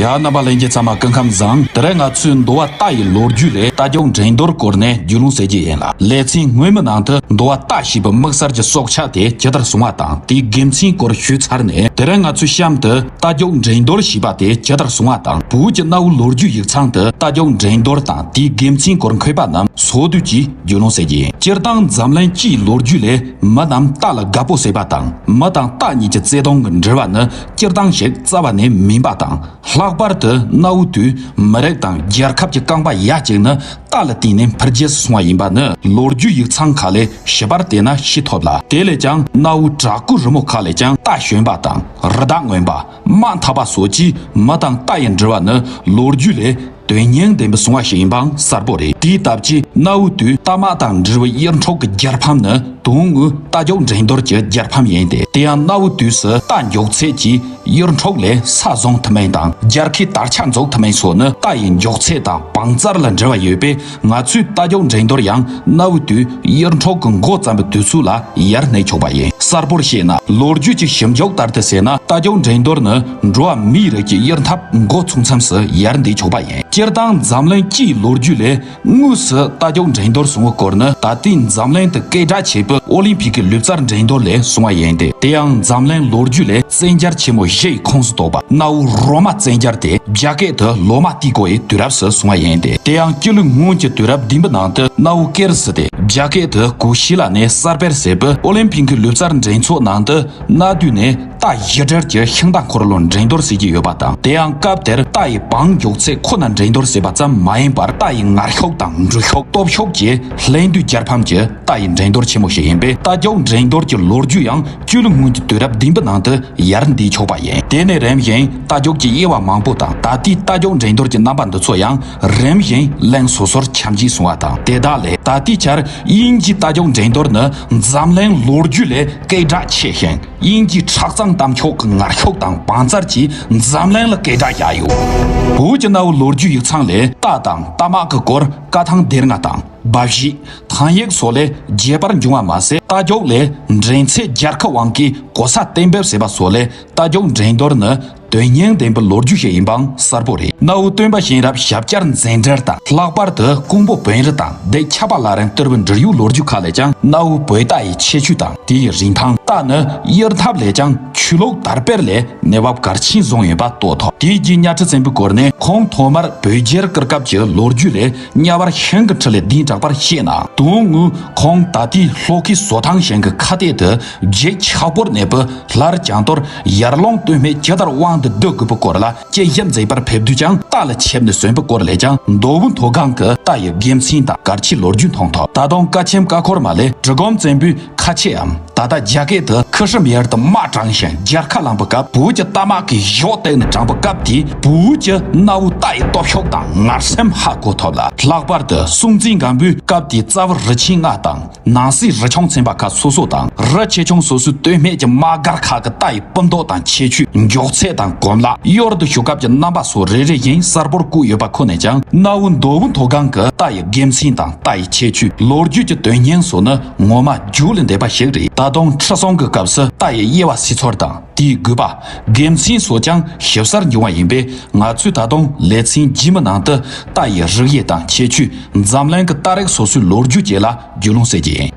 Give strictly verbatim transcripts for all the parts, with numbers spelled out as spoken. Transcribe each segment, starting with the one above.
ཡ། རྣམ་པ་ལྷན་རྒྱས་ཚང་མ་སྐུ་ཁམས་བཟང་། དེ་རིང་ང་ཚོས་འདུལ་བ་རྟ་ཡི་ལོ་རྒྱུས་ལས་རྟ་མགྱོགས་འགྲན་བསྡུར་སྐོར་ནས་རྒྱུས་ལོན་བྱེད་ཀྱི་ཡིན་ལ། ལེ་ཚན་སྔོན་མའི་ནང་དུ་འདུལ་བ་རྟ་ཞེས་པའི་དམིགས་བསལ་གྱི་སྲོག་ཆགས་དེ་ཇི་ལྟར་བྱུང་བ་དང་དེའི་དགེ་མཚན་སྐོར་ཞུས་ཚར་ནས། དེ་རིང་ང་ཚོས་གཤམ་དུ་རྟ་མགྱོགས་འགྲན་བསྡུར་ཞེས་པ་དེ་ཇི་ལྟར་བྱུང་བ་དང་། བོད་ཀྱི་གནའ་བོའི་ལོ་རྒྱུས་ཡིག་ཚང་དུ་རྟ་མགྱོགས་འགྲན་བསྡུར་དང་དེའི་དགེ་མཚན་སྐོར་འཁོད་པ་རྣམས་སོ་བསྡུས་ཀྱིས་རྒྱུས་ལོན་བྱེད་ཀྱི་ཡིན། སྤྱིར་བཏང་འཛམ་གླིང་སྤྱིའི་ལོ་རྒྱུས་ལས་མི་རྣམས་རྟ་ལ་དགའ་པོ་བྱེད་པ་དང་། མི་དང་རྟ་གཉིས་ཀྱི་བརྩེ་དུང་གི་འབྲེལ་བ་ནི་སྤྱིར་བཏང་ཞིག་རྩ་བ་ནས་མིན་པ་དང་། ལྷག་པར་དུ་གནའ་བོའི་དུས་མི་རིགས་དང་རྒྱལ་ཁབ་ཀྱི་རྐང་པ་ཡ་གཅིག་ནི་རྟ་ལ་བརྟེན་ནས་འཕེལ་རྒྱས་སུ་སོང་བ་ཡིན་པ་ནི་ལོ་རྒྱུས་ཡིག་ཚང་ཁག་ལས་ཞིབ་པར་བལྟས་ན་ཤེས་ཐུབ་ལ། དེ་ལས་ཀྱང་གནའ་བོའི་བྲག་བརྐོས་རི་མོ་ཁག་ལས་ཀྱང་རྟ་ཞོན་པ་དང་། རི་དྭགས་རྔོན་པ། དམག་འཐབ་པ་སོགས་ཀྱིས་མི་དང་རྟ་ཡི་འབྲེལ་བ་ནི་ལོ་རྒྱུས་ལས་དོན་སྙིང་ལྡན་པའི་བྱུང་བ་ཞིག་ཡིན་པའང་གསལ་པོ་རེད། དེའི་སྟབས་ཀྱིས་གནའ་བོའི་དུས་རྟ་དམག་དང་འབྲེལ་བའི་གཡུ་འཕྲུག་གི་རྒྱལ་ཕམ་ནི་དོན་དངོས་རྟ་མགྱོགས་འགྲན་བསྡུར་གྱི་རྒྱལ་ཕམ་ཡིན་ཏེ། དེ་ཡང་གནའ་བོའི་དུས་སུ་རྟ་མགྱོགས་ཚད་ཀྱིས་གཡུ་འཕྲུག་ལས་ས་བཟུང་ཐུབ་མིན་དང་རྒྱལ་ཁའི་དར་ཆ་འཛུགས་ཐུབ་མིན་སོགས་ནི་རྟ་ཡི་མགྱོགས་ཚད་དང་བང་རྩལ་ལ་འབྲེལ་བ་ཡོད་པས། ང་ཚོས་རྟ་མགྱོགས་འགྲན་བསྡུར་ཡང་གནའ་བོའི་དུས་གཡུ་འཕྲུག་གི་འགོ་བརྩམས་པའི་དུས་ཚོད་ལ་ཡར་སྣེ་ཆོག་པ་ཡིན། གསལ་པོར་བཤད་ན། ལོ་རྒྱུས་ཀྱི་ཞིབ་འཇུག་ལྟར་དུ་བྱས་ན། རྟ་མགྱོགས་འགྲན་བསྡུར་ནི་འགྲོ་བ་མིའི་རིགས་ཀྱི་གཡུར་འཐབ་འགོ་ཚུགས་མཚམས་སུ་ཡར་འདེད་ཆོག་པ་ཡིན། སྤྱིར་བཏང་འཛམ་གླིང་སྤྱིའི་ལོ་རྒྱུས་ལས་དངོས་སུ་རྟ་མགྱོགས་འགྲན་བསྡུར་བྱུང་བའི་སྐོར་ནི། ད་ལྟའི་འཛམ་གླིང་དུ་སྐད་གྲགས་ཆེ་བའི་ཨོ་ལིམ་ཕིག་གི་ལུས་རྩལ་འགྲན་བསྡུར་ལས་བྱུང་བ་ཡིན་ཏེ། དེ་ཡང་འཛམ་གླིང་ལོ་རྒྱུས་ལས་བཙན་རྒྱལ་ཆེན་མོ་བཞི་ཡི་ཁོངས་སུ་གཏོགས་པ་གནའ་བོའི་རོ་མ་བཙན་རྒྱལ་དེ་རྒྱ་སྐད་དུ་ལོ་མ་ཏི་གོ་ཡི་དུས་རབས་སུ་བྱུང་བ་ཡིན་ཏེ། དེ་ཡང་སྤྱི་ལོའི་སྔོན་གྱི་དུས་རབས་བདུན་པའི་ནང་དུ་གནའ་བོའི་ཀེ་རི་སི་དེ་རྒྱ་སྐད་དུ་ཀུ་ཤི་ལ་ནས་གསར་སྤེལ་བྱས་པའི་ཨོ་ལིམ་ཕིག་གི་ལུས་རྩལ་འགྲན་ཚོགས་ནང་དུ་གནའ་དུས་ནས་རྟ་བཞི་སྦྲེལ་གྱི་ཤིང་རྟ་འཁོར་ལོ་འགྲན་བསྡུར་བྱེད་ཀྱི་ཡོད་པ་དང་། དེ་ཡང་སྐབས་དེར་རྟ་ཡི་བང་མགྱོགས་ཚད་ཁོ་ན་འགྲན་བསྡུར་བྱས་པ་ཙམ་མ་ཡིན་པར། རྟ་ཡི་ངར་ཤུགས་དང་འགྲོས་ཤུགས། སྟོབས་ཤུགས་བཅས་ལྷན་སྡུད་རྒྱལ་ཕམ་གྱི་རྟ་ཡི་འགྲན་བསྡུར་ཆེན་མོ་ཞིག་ཡིན་པས། རྟ་མགྱོགས་འགྲན་བསྡུར་གྱི་ལོ་རྒྱུས་ཡང་སྤྱི་ལོའི་སྔོན་གྱི་དུས་རབས་བདུན་པའི་ནང་དུ་ཡར་འདེད་ཆོག་པ་ཡིན། དེ་ནས་རིམ་བཞིན་རྟ་མགྱོགས་ཀྱི་དབྱེ་བ་མང་པོ་དང་། ད་ལྟའི་རྟ་མགྱོགས་འགྲན་བསྡུར་གྱི་རྣམ་པ་འདི་ཚོ་ཡང་རིམ་བཞིན་གླེང་སོ་སོར་ཁྱབ་འཇུག་སོང་བ་དང་། དེ་དག་ལས་ད་ལྟའི་ཆར་དབྱིན་ཇིའི་རྟ་མགྱོགས་འགྲན་བསྡུར་ནི་འཛམ་གླིང་ལོ་རྒྱུས་ལས་སྐད་གྲགས་ཆེ་ཞིང་། དབྱིན་ཇིའི་ཁྲག་གཙང་གཏམ་ཤོག་གི་ངར་ཤུགས་དང་བང་རྩལ་གྱིས་འཛམ་གླིང་ལ་སྐད་གྲགས་བཞག་ཡོད། བོད་ཀྱི་གནའ་བོའི་ལོ་རྒྱུས་ཡིག་ཚང་ལས་རྟ་དང་རྟ་དམག་གི་སྐོར་བཀའ་ཐང་སྡེ་ལྔ་དང་། འབའ་བཞེད། ཐང་ཡིག་སོགས་ལས་རྒྱས་པར་འབྱུང་བ་མ་ཟད། རྟ་མགྱོགས་ལས་འགྲན་ཚད་རྒྱལ་ཁབ་དབང་གིས་གོ་ས་གཏན་འབེབས་བྱས་པ་སོགས་ལས། རྟ་མགྱོགས་འགྲན་བསྡུར་ནི་དོན་སྙིང་ལྡན་པའི་ལོ་རྒྱུས་ཤིག་ཡིན་པའང་གསལ་པོ་རེད། གནའ་བོའི་སྟོན་པ་གཤེན་རབ་ཞབས་བསྐྱར་མཛད་འཕྲིན་དང་། ལྷག་པར་དུ་ཀོང་པོ་བོན་རི་དང་། འདི་ཆབ་པ་ལ་རིང་སྟོད་བུ་འབྲི་ཡུལ་ལོ་རྒྱུས་ཁག་ལས་ཀྱང་། གནའ་བོའི་བོད་རྟ་ཡི་ཁྱད་ཆོས་དང་། དེའི་རིན་ཐང་། རྟ་ནི་གཡུར་འཐབ་ལས་ཀྱང་ཆོས་ལུགས་དར་སྤེལ་ལས་གནས་བབ་གལ་ཆེན་བཟུང་ཡོད་པ་རྟོགས་ཐུབ། དེའི་རྗེས་གཉའ་ཁྲི་བཙན་པོའི་སྐོར་ནས། ཁོང་ཐོག་མར་བོད་རྒྱལ་བཀུར་སྐབས་ཀྱི་ལོ་རྒྱུས་ལས་གཉའ་བར་ཤིང་གི་ཁྲི་ལས་ལྡིང་དྲགས་པར་བཤད་ནའང་། དོན་དངོས་ཁོང་ད་ལྟའི་ལྷོ་ཁའི་ཟོ་ཐང་ཞིང་གི་ཁ་གཏད་དུ་བརྗིད་ཆགས་པོར་གནས་པའི་ལྷ་རི་གྱང་ཐོར་ཡར་ཀླུང་སྟོད་སྨད་ཇི་ལྟར་དབང་དུ་བསྡུ་དགོས་པའི་སྐོར་ལ་དཔྱད་ཞིབ་མཛད་པར་ཕེབས་དུས་ཀྱང་། རྟ་ལ་ཆེབ་ནས་སོན་པའི་སྐོར་ལས་ཀྱང་མདོ་དབུས་མཐོ་སྒང་གི་རྟ་ཡི་དགེ་མཚན་དང་གལ་ཆེའི་ལོ་རྒྱུས་མཐོང་ཐུབ། ད་དུང་བཀའ་ཆེམས་ཀ་ཁོལ་མ་ལས་གྲི་གུམ་བཙན་པོའི་ཁ་ཆེའམ། ད་ལྟ་རྒྱ་སྐད་དུ་ཁི་ཧྲི་མི་ཡར་དུ་དམག་དྲངས་ཤིང་རྒྱལ་ཁ་བླངས་པའི་སྐབས། བོད་ཀྱི་རྟ་དམག་གིས་གཞོགས་བཏེགས་ནས་དྲངས་པའི་སྐབས་དེའི་བོད་ཀྱི་གནའ་བོའི་རྟ་ཡི་སྟོབས་ཤུགས་དང་ངར་སེམས་ཧ་གོ་ཐུབ་ལ། ལྷག་པར་དུ་སྲོང་བཙན་སྒམ་པོའི་སྐབས་དེའི་རྩ་བར་རི་ཆེན་ལྔ་དང་། ནང་སྲིད་རི་ཆུང་ཚན་པ་ཁག་སོ་སོ་དང་། རི་ཆེ་ཆུང་སོ་སོའི་སྟོད་སྨད་ཀྱི་དམག་སྒར་ཁག་གི་རྟ་ཡི་སྤུ་མདོག་དང་ཁྱད་ཆོས། མགྱོགས་ཚད་དང་གོམས་ལ། གཡུར་དུ་ཞུགས་སྐབས་ཀྱི་རྣམ་པ་སོགས་རེ་རེ་བཞིན་གསལ་པོར་བཀོད་ཡོད་པ་ཁོ་ནས་ཀྱང་། གནའ་བོའི་མདོ་དབུས་མཐོ་སྒང་གི་རྟ་ཡི་དགེ་མཚན་དང་རྟ་ཡི་ཁྱད་ཆོས། ལོ་རྒྱུས་ཀྱི་དོན་སྙིང་སོགས་ནི་ངོ་མ་རྒྱུགས་ལས་འདས་པ་ཞིག་རེད། ད་དུང་ཁྲི་སྲོང་གི་སྐབས་སུ་རྟ་ཡི་དབྱེ་བ་ཕྱེ་ཚུལ་དང་། དེའི་དགོས་པ། དགེ་མཚན་སོགས་ཀྱང་ཞིབ་གསལ་འབྱུང་བ་ཡིན་པས། ང་ཚོས་ད་དུང་ལེ་ཚན་རྗེས་མའི་ནང་དུ་རྟ་ཡི་རིགས་དབྱེ་དང་ཁྱད་ཆོས། འཛམ་གླིང་གི་རྟ་རིགས་སོ་སོའི་ལོ་རྒྱུས་བཅས་ལ་རྒྱུས་ལོན་བྱེད་ཀྱི་ཡིན།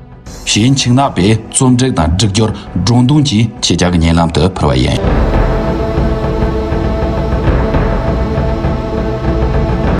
གཞན་ཆིང་ནག་པས་རྩོམ་སྒྲིག་དང་སྒྲིག་སྦྱོར་སྒྲོན་གདོང་གིས་ཁྱེད་ཅག་གི་སྙན་ལམ་དུ་ཕུལ་བ་ཡིན།